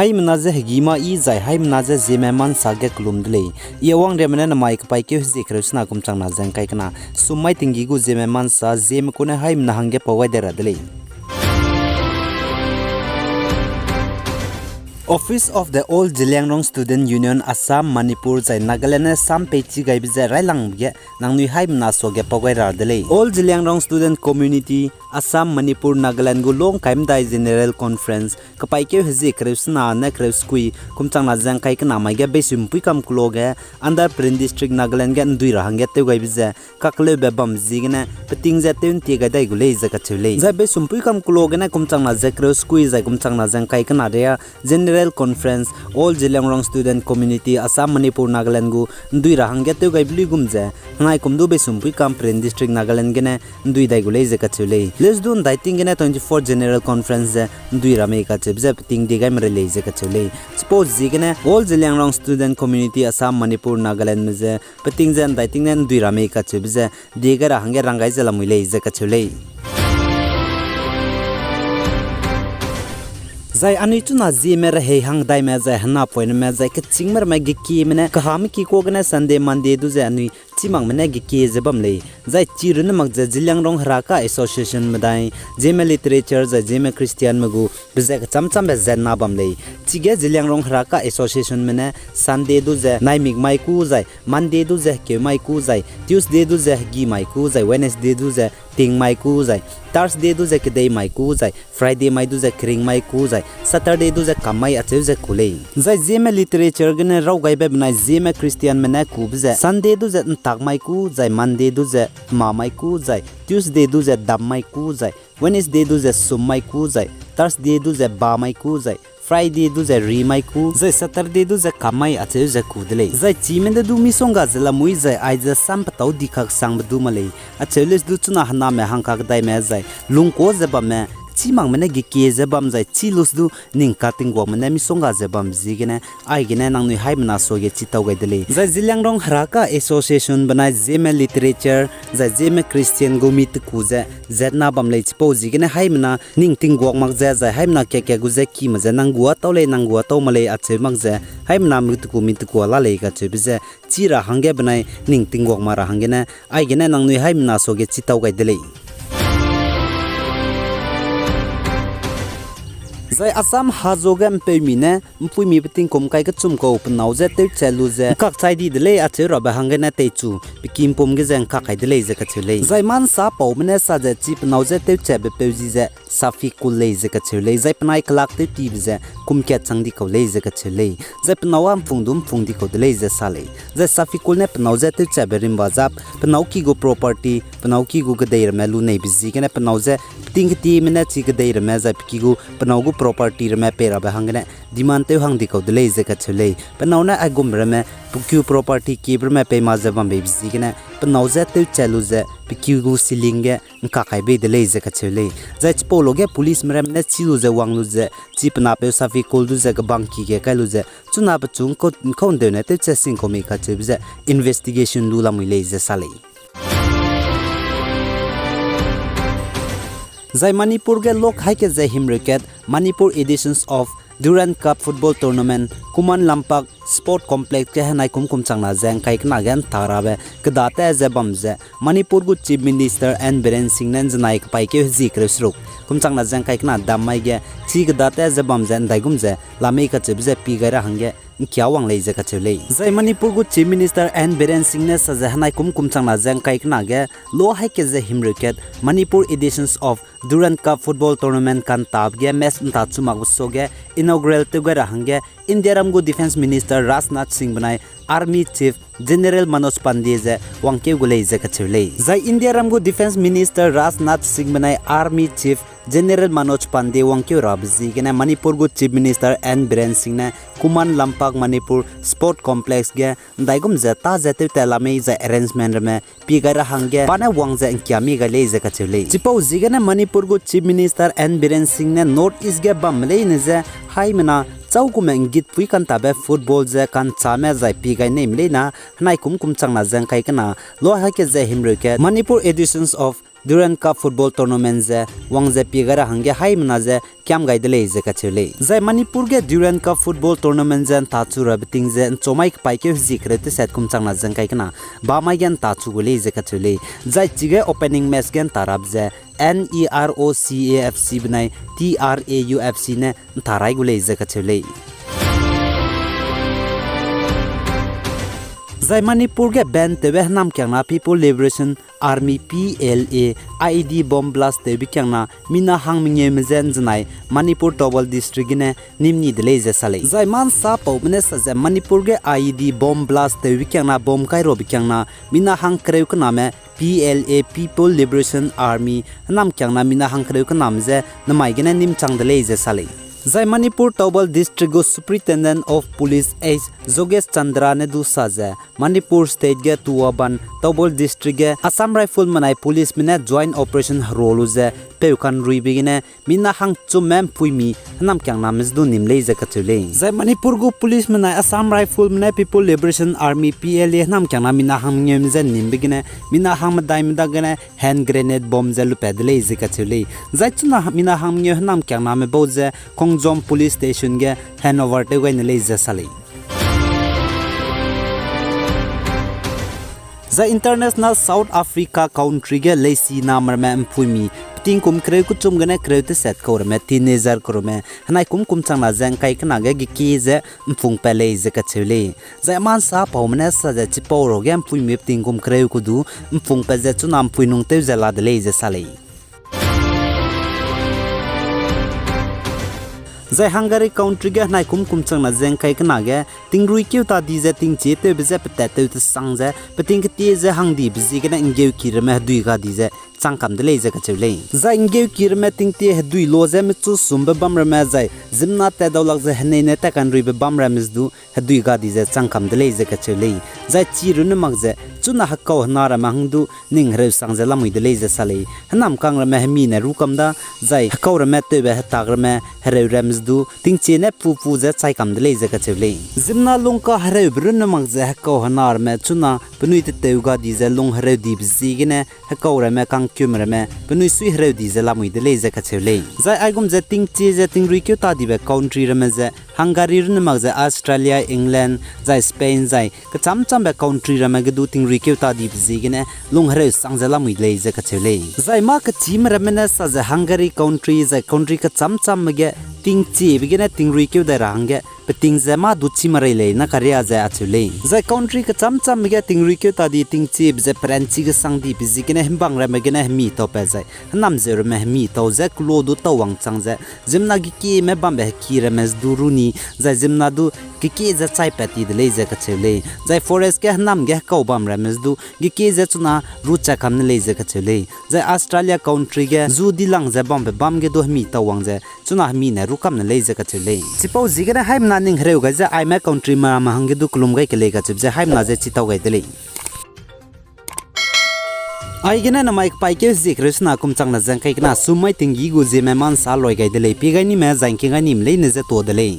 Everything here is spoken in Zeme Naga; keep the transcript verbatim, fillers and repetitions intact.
Haimena je hegî mâ yi zai haimena je Zeme ma nsa ge kelum de lei. I Awangriame ne namai kepaîkeu hezie kereu sena kum changna ze ngkai kena. Summai tinggî gu Zeme ma nsa, Zeme ku ne haimena hangge pau gai dai ra de lei. Office of the All Zeliangrong Student Union, Assam, Manipur zai Nagaland ne sam peichi gaibe ze railangbe ge nangnui haimena suage pau gai ra de lei. All Zeliangrong Student Community, Assam, Manipur, Nagaland gu longkai medai General Conference, kepaîkeu hezie kereu sena ne kereu sekui, kum changna ze ngkai kena mai ge Beisumpuikam keloa ge, under Peren District, Nagaland ge ndui ra hangge tew gaibe ze kakeleube bam ziegene peting ze tew ntie gai dai gu lei ze kacheu lei. Zai Beisumpuikam keloa gene kum changna ze kereu sekui zai kum changna ze ngkai kena ria General Conference, All Zeliangrong Student Community, Assam, Manipur, Nagaland gu ndui ra hangge tew gaibe luigum ze, henai kum du Beisumpuikam Peren District, Nagaland gene ndui dai gu lei ze kacheu lei. Leusdu ndai ting gene twenty-four General Conference ze ndui ra mei kacheube ze peting die gai merei lei ze kacheu lei. Chipau ziegene All Zeliangrong Student Community, Assam, Manipur, Nagalandme ze peting ze ndai ting ne ndui ra mei kacheube ze die gai ra hangge rang gai ze lamui lei ze kacheu lei. Zai anui chuna Zeme rehei hangdaime zai henapoineme zai kechîngme ramme gekieme ne kahame ki kuâ gene Sunday, Monday du ze anui chî makme ne gekie ze bam lei. Zai chi runne mak ze Zeliangrong Heraka Association medai, Zeme literature zai Zeme Christianme gu pe ze kechâm châmbe zetna bam lei. Chige Zeliangrong Heraka Associationme ne Sunday du ze naimik mai kû zai, Monday du ze hekeu mai kû zai, Tuesday du ze hegî mai kû zai, Wednesday du ze ting mai kû zai, Thursday du ze kedei mai kû zai, Friday mai du ze kering mai kû zai, Saturday du ze kam mai acheu ze kû lei. Zai Zeme literature gene raw gaibe benai Zeme Christianme ne kûbe ze Sunday du ze ntak mai kû zai, Monday du ze ma mai kû zai, Tuesday du ze dam mai kû zai, Wednesday du ze sum mai kû zai, Thursday du ze ba mai kû zai, Friday du ze ri mai kû zai, Saturday du ze kam mai acheu ze kû de lei. Zai chime de du misongga ze lamui zai aize sam petâu dikak sangbe du ma lei. Acheu leusdu chuna hename hangkakdaime zai lungkuâ ze bamme, chî makme ne gekie ze bam zai chî leusdu ning katingguakme ne misongga ze bam ziegene, aigene nangnui haimena suage chîtau gai de lei. Zai Zeliangrong Heraka Association benai Zeme literature zai Zeme Christian gu mi teku ze zetna bam lei chipau ziegene haimena ning tingguak mak ze zai haimena kat kat gu ze kime ze nang gua tau lei, nang gua tau ma lei acheu mak ze haimena mi teku mi teku la lei kacheube ze chî ra hangge benai ning tingguak mak ra hanggene, aigene nangnui haimena suage chîtau gai de lei. Zai Assam hazo ge mpeumi ne mpuimi peting kum kai kechum kau penâu je tewchat lu ze nkak chai di de lei acheu rabe hanggene teichu pe kimpum ge ze nkak kai de lei ze kacheu lei. Zai ma nsa paume ne sa ze chi penâu je tewchatbe peu zi ze Safikul lei ze kacheu lei. Zai penai kelak tewtibe ze kum kat chang di kau lei ze kacheu lei. Zai penâu â mfung du mfung di kau de lei ze sa lei. Zai Safikul ne penâu je tewchatbe rimba zap, penâu ki gu property, penâu ki gu kedei ramme lu neibe ziegene penâu je peting ketieme ne chi kedei ramme zai pe ki gu penâu gu property ramme pei rabe hanggene demand tew hang di kau de lei ze kacheu lei. Penâu ne aigum ramme pe ki gu property kiebe ramme pei ma ze bambeibe ziegene penâu je tewchat lu ze pe ki gu ceiling ge nkak kai bei de lei ze kacheu lei. Zai chipau lo ge policeme ramme ne chî lu ze wang lu ze chi penapeu Safikul du ze kebang ki ge kai lu ze chuna pechu nkau, nkau ndeu ne tewchat sing kau mei kacheube ze investigation lu lamui lei ze sa lei. Zai Manipur ge lok haî ke ze himreu kat Manipur editions of Durand Cup Football Tournament, Khuman Lampak Sport Complex ge henai kum kum changna ze ngkai kena ge ntak rabe kedate ze bam ze Manipur gu Chief Minister N Biren Singh ne nzenai kepaîkeu hezie kereu seruk kum changna ze ngkai kena dam mai ge chi kedate ze bam ze ndaigum ze lamei kacheube ze pi gai ra hangge nkia wang lei ze kacheu lei. Zai Manipur gu Chief Minister N Biren Singh ne sa ze henai kum kum changna ze ngkai kena ge lo haî ke ze himreu kat Manipur editions of Durand Cup Football Tournament kantabe ge match nta chu makbe suage inaugural tew gai ra hangge Indiaram gu Defence Minister Rajnath Singh benai Army Chief General Manoj Pandey ze wangkeu gu lei ze kacheu lei. Zai Indiaram gu Defence Minister Rajnath Singh benai Army Chief General Manoj Pandey wangkeu rabe ziegene Manipur gu Chief Minister N Biren Singh ne Khuman Lampak Manipur Sport Complex ge ndaigum ze tâ ze tewtat lamei zai arrangement ramme pi gai ra hangge pa ne wang ze ngkia mi gai lei ze kacheu lei. Chipau ziegene Manipur gu Chief Minister N Biren Singh ne North East ge bamme leine ze haimena châugume nggitpui kantabe football ze kanchame zai pi gai neime leina henai kum kum changna ze ngkai kena lo haî ke ze himreu kat Manipur editions of Durand Cup Football Tournament ze wang ze pie gai ra hangge haimena ze kiam gai de lei ze kacheu lei. Zai Manipur ge Durand Cup Football Tournament ze ’ntachu rabe ting ze ’nchomai kepaîkeu hezie kereu tesat kum changna ze ’ngkai kena bamai ge ’ntachu gu lei ze kacheu lei. Zai chige opening match ge ’nta rabe ze N E R O C A F C benai T R A U F C ne ’nta rai gu lei ze kacheu lei. Zai Manipur ge ban tewbe hênamkiangna People Liberation Army, P L A, I E D bomb blast tewbe kiangna mina hang mengeume ze ’nzenai Manipur Thoubal District gene nîm ni de lei ze sa lei. Zai ma'nsapaume ne sa ze Manipur ge I E D bomb blast tewbe kiangna bomb kairabe kiangna mina hang kereu kename P L A, People Liberation Army hênamkiangna mina hang kereu kename je nemai gene nîmchang de lei ze sa lei. Zai Manipur Thoubal District gu Superintendent of Police S Jogesh Chandra ne du sa ze, Manipur State ge tuaban Thoubal District ge Assam Rifle menai policeme ne joint operation hero lu ze peu kanruibe gene mina hangchumme ’mpuimi hênamkiangname je du nîm lei ze kacheu lei. Zai Manipur gu police menai Assam Rifleme ne People Liberation Army, P L A hênamkiangna mina hang mengeume je nîmbe gene mina hang medaime dagene hand grenade bomb ze lupat de lei ze kacheu lei. Zai chuna mina hang mengeu hênamkiangname bau ze Khongjom Police Station ge handover tew gai ne lei ze sa lei. Zai international South Africa country ge leisi name ramme ’mpuimi peting kum kereu kechum gene kereu tesat kau ramme teenager kerume henai kum kum changna ze ’ngkai kena ge gekie ze ’mfungpat lei ze kacheu lei. Zai ma'nsapaume ne sa ze chipau ruage ’mpuimi peting kum kereu ku du ’mfungpat ze chuna ’mpui nung tew ze la de lei ze sa lei. Zai Hungary country ge henai kum kum changna ze ’ngkai kena ge tingrui keu ta di ze tingchie tewbe je petat tew tesang ze peting ketie ze hangdibe ziegene ’nggeuki ramme hedui ga di ze chang kam de lei ze kacheu lei. Zai ’nggeuki ramme tingtie hedui lo ze mechu sumbe bam ramme zai ziemmena tat daulak ze henei ne tat kanruibe bam ramme ze du hedui ga di ze chang kam de lei ze kacheu lei. Zai chi runne mak ze chuna hekau hena ramme hang du ning hereu sang ze lamui de lei ze sa lei. Hênamkang ramme hemi ne ru kam da, zai hekau ramme tewbe hetak ramme hereu ramme ze du tingchie ne pu pu ze chai kam de lei ze kacheu lei. Ziemmena lungkahereube runne mak ze hekau hena ramme chuna penui teteu ga di ze lung hereu dibe ziegene hekau ramme kangkum ramme penui sui hereu di ze lamui de lei ze kacheu lei. Zai aigum ze tingchie ze tingrui keu ta dibe country ramme ze Hungary runne mak ze Australia, England, zai Spain, zai kechâm châmbe country ramme ge du tingrui keu ta dibe ziegene lung hereu sang ze lamui de lei ze kacheu lei. Zai mâ kechîme ramme ne sa ze Hungary country zai country kechâm châmbe ge tingchiebe gene tingrui keu dai ra hangge peting ze mâ du chî merei lei na karia ze acheu lei. Zai country kechâm châmbe ge tingrui keu ta di tingchiebe ze peranchi gesang dibe ziegene himbang ramme gene hemi taupat zai hênam zeu ramme hemi tau ze kelo du tau wangchang ze ziemmena gekieme bambe heki ramme ze du ru ni, zai ziemmena du gekie ze chaipat ti de lei ze kacheu lei. Zai forest ge hênam ge hekau bam ramme ze du gekie ze chuna ru chakam ne lei ze kacheu lei. Zai Australia country ge zu dilang ze bambe bam ge du hemi tau wang ze chuna hemi ne ru kam ne lei ze kacheu lei. Chipau ziegene haimena ning hereu gai ze aime country meramme hangge du kelum gai ke lei kacheube ze haimena ze chi tau gai de lei. Aigene namai kepaîkeu hezie kereu sena kum changna ze ’ngkai kena sum mai tinggî gu zieme ma'nsa loi gai de lei, pie gai nime zai ’ngking gai nime leine ze tuâ de lei.